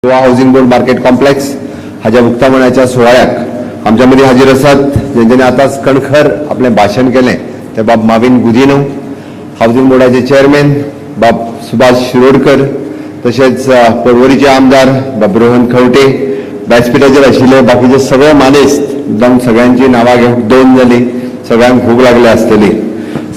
Goa housing board market complex हाज्या उक्तावणाच्या सुवाळ्याक आमच्या मदीं हाजीर आसात जेंच्यांनी आतांच कणखर आपलें भाशण केलें ते बाब माविन गुदिनो, हावजींग बोर्डाचे चेअरमॅन बाब सुभाष शिरोडकर, तशेंच पर्वरीचे आमदार बाब रोहन खंवटे, व्यासपिठाचेर आशिल्ले बाकीचे सगळे मानेस्त. एकदम सगळ्यांची नांवां घेवंक दोन जाली, सगळ्यांक भूक लागल्या आसतली.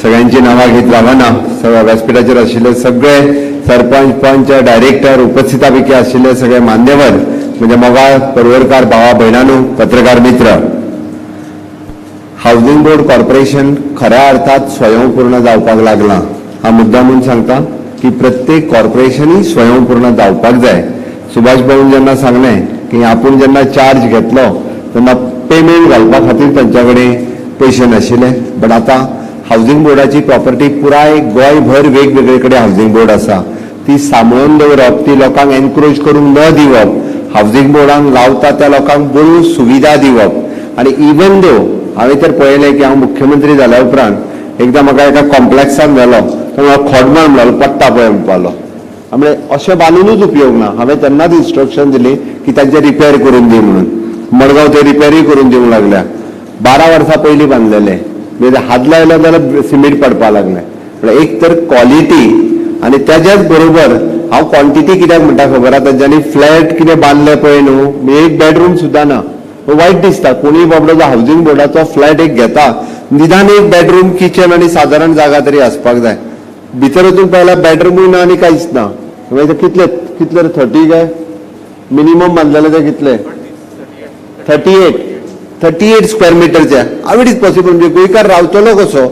सगळ्यांची नांवां घेत रावना. सगळ्या व्यासपिठाचेर आशिल्ले सगळे सरपंच, पंच, डायरेक्टर, उपस्थिता पैकी आशिल्ले सगळे मान्यवर, म्हणजे मोगाळ पर्वरकार भावा भयणांनो, पत्रकार मित्र, हावजींग बोर्ड कॉर्पोरेशन खऱ्या अर्थात स्वयंपूर्ण जावपाक लागलां. हांव मुद्दा म्हणून सांगता की प्रत्येक कॉर्पोरेशनूय स्वयंपूर्ण जावपाक जाय. सुभाष भाऊन जेन्ना सांगलें की आपूण जेन्ना चार्ज घेतलो तेन्ना पेमेंट घालपा खातीर तांच्या कडेन पयशे नाशिल्ले, बट आतां हावजींग बोर्डाची प्रॉपर्टी पुराय गोंयभर वेगवेगळे कडेन हावजींग बोर्ड आसा, ती सांबाळून दवरप, ती लोकांक एनक्रोच करूंक न दिवप, हावजींग बोर्डांक लावता त्या लोकांक बऱ्यो सुविधा दिवप. आनी इवन दो हांवें तर पळयलें की हांव मुख्यमंत्री जाल्या उपरांत एकदां म्हाका एका कॉम्प्लेक्सान व्हेलो, तो म्हाका खोडमार म्हणलो, पडटा पळय म्हणपालो. म्हणजे अशें बांदूनच उपयोग ना. हांवें तेन्नाच इन्स्ट्रक्शन दिली की तांचे रिपेर करून दी म्हणून. मडगांव ते रिपेरूय करून दिवंक लागल्या. 12 वर्सां पयलीं बांदलेले, म्हणजे हात लायलो जाल्यार सिमेंट पडपाक लागलें. म्हळ्यार एक तर क्वॉलिटी आनी त्याच्याच बरोबर हांव क्वॉन्टिटी कित्याक म्हणटा खबर आसा, तांच्यांनी फ्लॅट कितें बांदले पळय न्हू, एक बेडरूम सुद्दां ना. वायट दिसता. कोणीय बाबडो जो हावजींग बोर्डाचो फ्लॅट एक घेता, निदान एक बेडरूम, किचन आनी सादारण जागा तरी आसपाक जाय. भितर वचून पळयल्यार बेडरुमूय ना आनी कांयच ना. मागीर ते कितले कितले, 30 काय मिनिमम बांदलेले ते कितले, 38, 38 square मिटरचे. How it is possible? म्हणजे गोंयकार रावतलो कसो?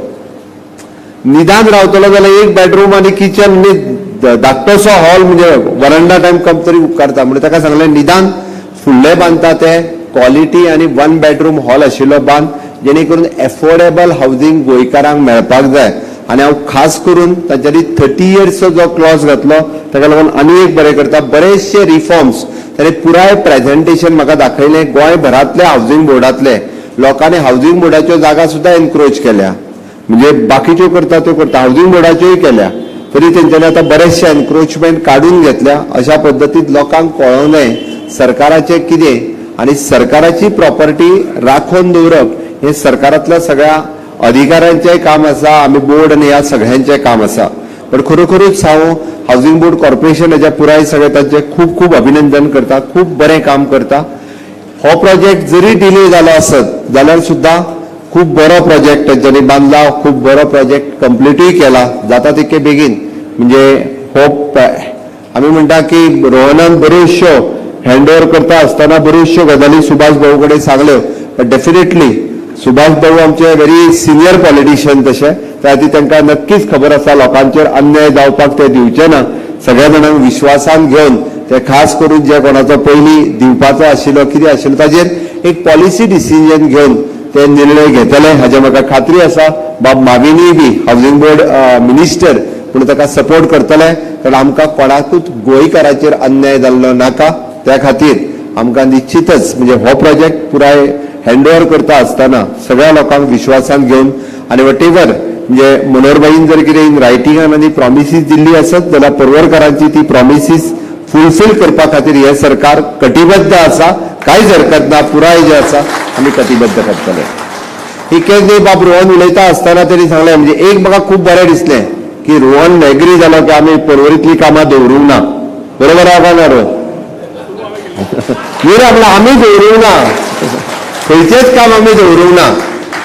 निदान रावतलो जाल्यार एक बेडरूम आनी किचन आनी धाकटोसो हॉल, म्हणजे वरंडा टायम कम तरी उपकारता. म्हणजे ताका सांगलें, निदान फुडले बांदता ते क्वॉलिटी आनी वन बेडरूम हॉल आशिल्लो बांद, जेणे करून एफोर्डेबल हावजींग गोंयकारांक मेळपाक जाय. आनी हांव खास करून तांच्यांनी 30 इयर्सचो जो क्लॉज घातलो ताका लागून आनी एक बरें करता. बरेचशे रिफॉर्म्स ताणें पुराय प्रेझेंटेशन म्हाका दाखयलें. गोंयभरांतले हावजींग बोर्डांतले लोकांनी हावजींग बोर्डाच्यो जागा सुद्दां एनक्रोच केल्या. म्हणजे बाकीच्यो करता त्यो करता, हावजींग बोर्डाच्योय केल्या, तरी तेंच्यांनी आतां बरेचशे एनक्रोचमेंट काडून घेतल्या. अशा पद्दतीन लोकांक कळोंक जाय सरकाराचें कितें आनी सरकाराची प्रॉपर्टी राखून दवरप हें सरकारांतल्या सगळ्या अधिकाऱ्यांचेंय काम आसा, आमी बोर्ड आनी ह्या सगळ्यांचें काम आसा. पण खरोखरूच हांव हावजींग बोर्ड कॉर्पोरेशन हेच्या पुराय सगळे तांचें खूब खूब अभिनंदन करता. खूब बरें काम करता. हो प्रोजेक्ट जरी डिले जालो आसत जाल्यार सुद्दां खूब बरो प्रोजेक्ट तेंच्यांनी बांदला, खूब बरो प्रोजेक्ट कंप्लिटूय केला जाता तितके बेगीन. म्हणजे हो आमी म्हणटा की रोहनान बऱ्योचश्यो हँड ओवर करता आसतना बऱ्योचश्यो गजाली सुभाष भाऊ कडेन सांगल्यो, बट डेफिनेटली सुभाष भाऊ आमचे व्हेरी सिनियर पॉलिटिशियन तशे, त्या खातीर तांकां नक्कीच खबर आसा, लोकांचेर अन्याय जावपाक ते दिवचे ना. सगळ्या जाणांक विश्वासान घेवन ते खास करून जे कोणाचो पयलीं दिवपाचो आशिल्लो, कितें आशिल्लो, ताजेर एक पॉलिसी डिसिजन घेवन ते निर्णय घेतले हाजे म्हाका खात्री आसा. बाब माविनूय बी हावजींग बोर्ड मिनिस्टर पूण ताका सपोर्ट करतले, कारण आमकां कोणाकूच गोंयकाराचेर अन्याय जाल्लो नाका. त्या खातीर आमकां निश्चितच म्हणजे हो प्रोजेक्ट पुराय हँड ओवर करता आसतना सगळ्या लोकांक विश्वासान घेवन आनी what ever म्हणजे मनोहरभाईन जर कितें इन रायटिंगान आनी प्रॉमिसीस दिल्ली आसत जाल्यार पर्वरकारांची ती प्रॉमिसीस फुलफील करपा खातीर हें सरकार कटिबद्ध आसा. कांयच हरकत ना, पुराय जे आसा आमी कटिबद्ध करतले. इतकेंच न्ही, बाब रोहन उलयता आसतना तेणी सांगलें, म्हणजे एक म्हाका खूब बरें दिसलें की रोहन एग्री जालो की आमी पर्वरीतली कामां दवरूंक ना. बरोबर आहा काय ना रोहन? न्ही रे, म्हणल्यार आमी दवरूंक ना, खंयचेच काम आमी दवरूंक ना.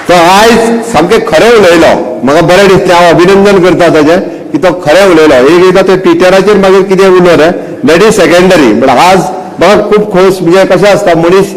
तो आयज सामकें खरें उलयलो, म्हाका बरें दिसलें. हांव अभिनंदन करता ताजें की तो खरें उलयलो. एक एकदां ते ट्विटराचेर मागीर कितें उलोवं रे, that is secondary, but आज म्हाका खूब खोस. म्हणजे कशें आसता, मनीस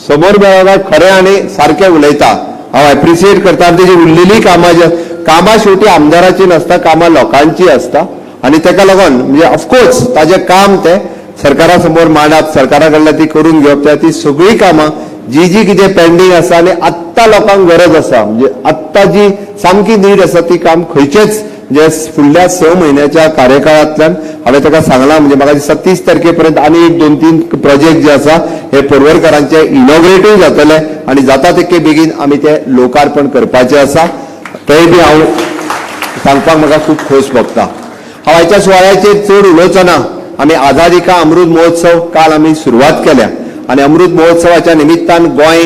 समोर मेळ्ळो काय खरें आनी सारकें उलयता. हांव एप्रिशिएट करता. आनी तेजी उरलेली कामां जी, कामां शेवटी आमदाराची नासता, कामां लोकांची आसता. आनी ताका लागून म्हणजे ऑफकोर्स ताजें काम तें सरकारा समोर मांडप, सरकारा कडल्यान ती करून घेवप, त्या ती सगळीं कामां जी जी कितें पेंडींग आसा आनी आत्तां लोकांक गरज आसा, म्हणजे आत्तां जी सामकी नीड आसा ती काम खंयचेच म्हणजे फुडल्या 6 म्हयन्याच्या कार्यकाळांतल्यान हांवें ताका सांगलां, म्हणजे म्हाका दिसता 30 तारखे पर्यंत आनी एक दोन तीन प्रोजेक्ट जे आसा हे पर्वरकारांचे इनॉग्रेटूय जातले आनी जाता तितके बेगीन आमी ते लोकार्पण करपाचे आसा. तेय बी हांव सांगपाक म्हाका खूब खोस भोगता. हांव आयच्या सुवाळ्याचेर चड उलोवचो ना. आमी आझादी का अमृत महोत्सव काल आमी सुरवात केल्या आनी अमृत महोत्सवाच्या निमित्तान गोंय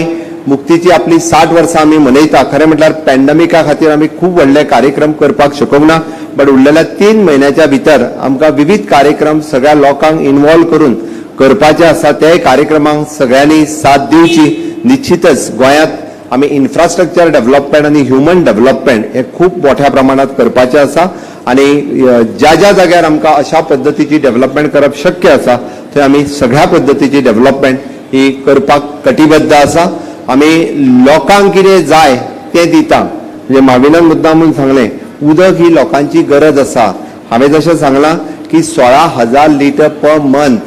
मुक्तीची आपली 60 वर्सां आमी मनयता. खरें म्हटल्यार पॅन्डमिका खातीर आमी खूब व्हडले कार्यक्रम करपाक शकूंक ना, बट उरलेल्या 3 म्हयन्याच्या भितर आमकां विविध कार्यक्रम सगळ्या लोकांक इन्वॉल्व करून करपाचे आसा. ते कार्यक्रमांक सगळ्यांनी साथ दिवची. निश्चितच गोंयांत आमी इन्फ्रास्ट्रक्चर डेव्हलपमेंट आनी ह्युमन डेव्हलपमेंट हे खूब मोठ्या प्रमाणात करपाचें आसा आनी ज्या ज्या जाग्यार आमकां अशा पद्दतीची डेव्हलपमेंट करप शक्य आसा थंय आमी सगळ्या पद्दतीची डेव्हलपमेंट ही करपाक कटिबद्ध आसा. आमी लोकांक कितें जाय तें दिता. म्हणजे माविनान मुद्दामून सांगलें, उदक ही लोकांची गरज आसा. हांवें जशें सांगलां की 16,000 लिटर पर मंथ,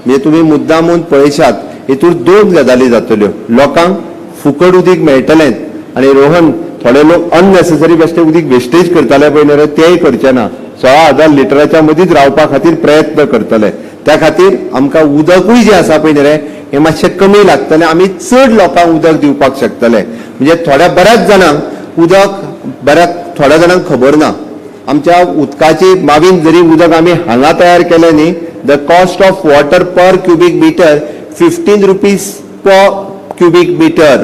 म्हणजे तुमी मुद्दामून पळयशात हितूर 2 गजाली जातल्यो, लोकांक फुकट उदीक मेळटलेंच आनी रोहन थोडे लोक अननेसेसरी बेश्टे उदीक वेस्टेज करताले पळय न्ही, तेय करचे ना. 16,000 लिटराच्या मदींच रावपा खातीर प्रयत्न करतले. त्या खातीर आमकां उदकूय जें आसा पळय न्ही रे हें मातशें कमी लागतलें, आमी चड लोकांक उदक दिवपाक शकतले. म्हणजे थोड्या बऱ्याच जाणांक उदक, बऱ्याच थोड्या जाणांक खबर ना आमच्या उदकाची. मावीन जरी उदक आमी हांगा तयार केलें न्ही, the cost of water per cubic meter 15 rupees per cubic meter.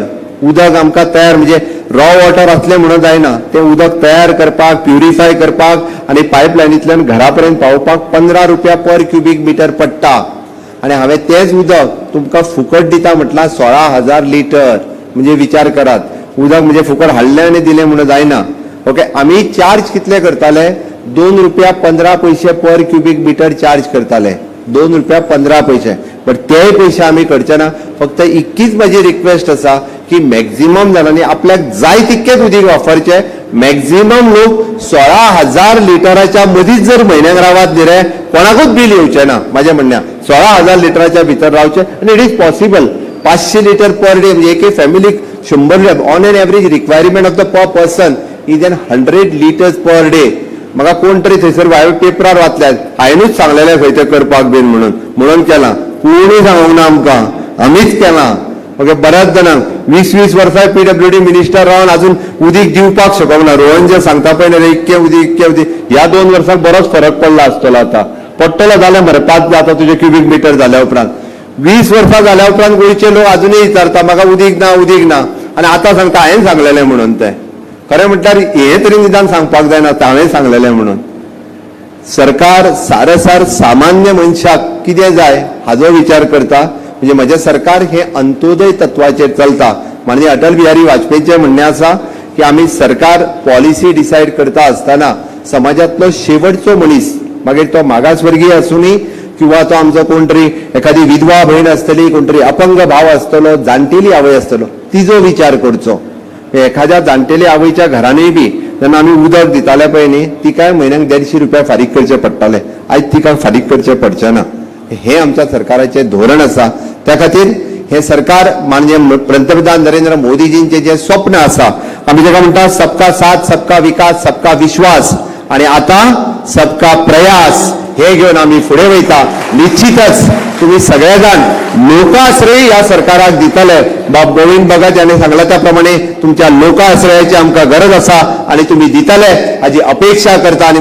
उदक आमकां तयार म्हणजे रॉ वॉटर असलें म्हणून जायना, तें उदक तयार करपाक, प्युरिफाय करपाक आनी पायपलायनींतल्यान घरा पर्यंत पावोवपाक 15 रुपया पर क्युबीक मिटर पडटा. आनी हांवें तेंच उदक तुमकां फुकट दिता म्हटलां 16,000 लिटर. म्हणजे विचार करात, उदक म्हणजे फुकट हाडलें आनी दिलें म्हणून जायना. ओके, आमी चार्ज कितले करताले? 2 रुपया 15 पयशे पर क्युबीक मिटर चार्ज करताले, 2 रुपया 15 पयशे. बट तेय पयशे आमी करचे ना. फक्त इतकीच म्हाजी रिक्वेस्ट आसा की मॅक्झिमम जाणांनी आपल्याक जाय तितकेच उदीक वापरचें. मॅक्झिमम लोक 16,000 लिटराच्या मदींच जर म्हयन्याक रावात न्ही रे, कोणाकूच बील येवचें ना. म्हाजें म्हणणें 16,000 लिटराच्या भितर रावचें आनी it is possible. 500 litre per day म्हणजे एके फॅमिलीक 100, on an average requirement of the per person is an 100 litres per day. म्हाका कोण तरी थंयसर हांवें पेपरार वाचल्यात, हांवेनूच सांगलेलें खंय तें करपाक बीन म्हणून म्हणून केलां. कोणूय सांगूंक ना आमकां, आमीच केलां. ओके, बऱ्याच जाणांक 20-20 वर्सां पीडब्ल्यूडी मिनिस्टर रावन अजून उदीक दिवपाक शकोंक ना. रोहन जे सांगता पळय न्ही, इतकें उदीक इतकें उदीक, ह्या 2 वर्सांक बरोच फरक पडला आसतलो. आतां पडटलो जालें मरे 5 आतां तुजे क्युबीक मिटर जाल्या उपरांत. 20 वर्सां जाल्या उपरांत गोंयचे लोक अजुनूय विचारता म्हाका उदीक ना, उदीक ना, आनी आतां सांगता हांवें सांगलेलें म्हणून. तें खरें म्हटल्यार हें तरी निदान सांगपाक जायना हांवें सांगलेलें म्हणून. सरकार सारसार सामान्य मनशाक कितें जाय हाजो विचार करता. म्हणजे म्हजें सरकार हें अंत्योदय तत्वाचेर चलता. माननीय अटल बिहारी वाजपेयीचें म्हणणें आसा की आमी सरकार पॉलिसी डिसायड करता आसतना समाजांतलो शेवटचो मनीस, मागीर तो मागासवर्गीय आसूनी किंवा तो आमचो कोण तरी एखादी विधवा भयण आसतली, कोण तरी अपंग भाव आसतलो, जाणटेली आवय आसतलो, तिजो विचार करचो. एखाद्या जाणटेली आवयच्या घरानूय बी जेन्ना आमी उदक दिताले पळय न्ही, तिकाय म्हयन्याक 150 रुपया फारीक करचे पडटाले. आयज तिका फारीक करचे पडचे ना. हें आमच्या सरकाराचें धोरण आसा. त्या खातीर हें सरकार माननीय पंतप्रधान नरेंद्र मोदीजींचें जें स्वप्न आसा, आमी ताका म्हणटा सबका साथ, सबका विकास, सबका विश्वास आणि आता सबका प्रयास, हे घेवन आमी फुडें वयता. निश्चितच तुम्ही सगळे जाण लोकाश्रय ह्या सरकाराक दितले. बाब गोविंद भगत यांनी सांगला त्या प्रमाणे तुमच्या लोकाश्रयाची आमकां गरज आसा आणि तुम्ही दितले हाजी अपेक्षा करता. आणि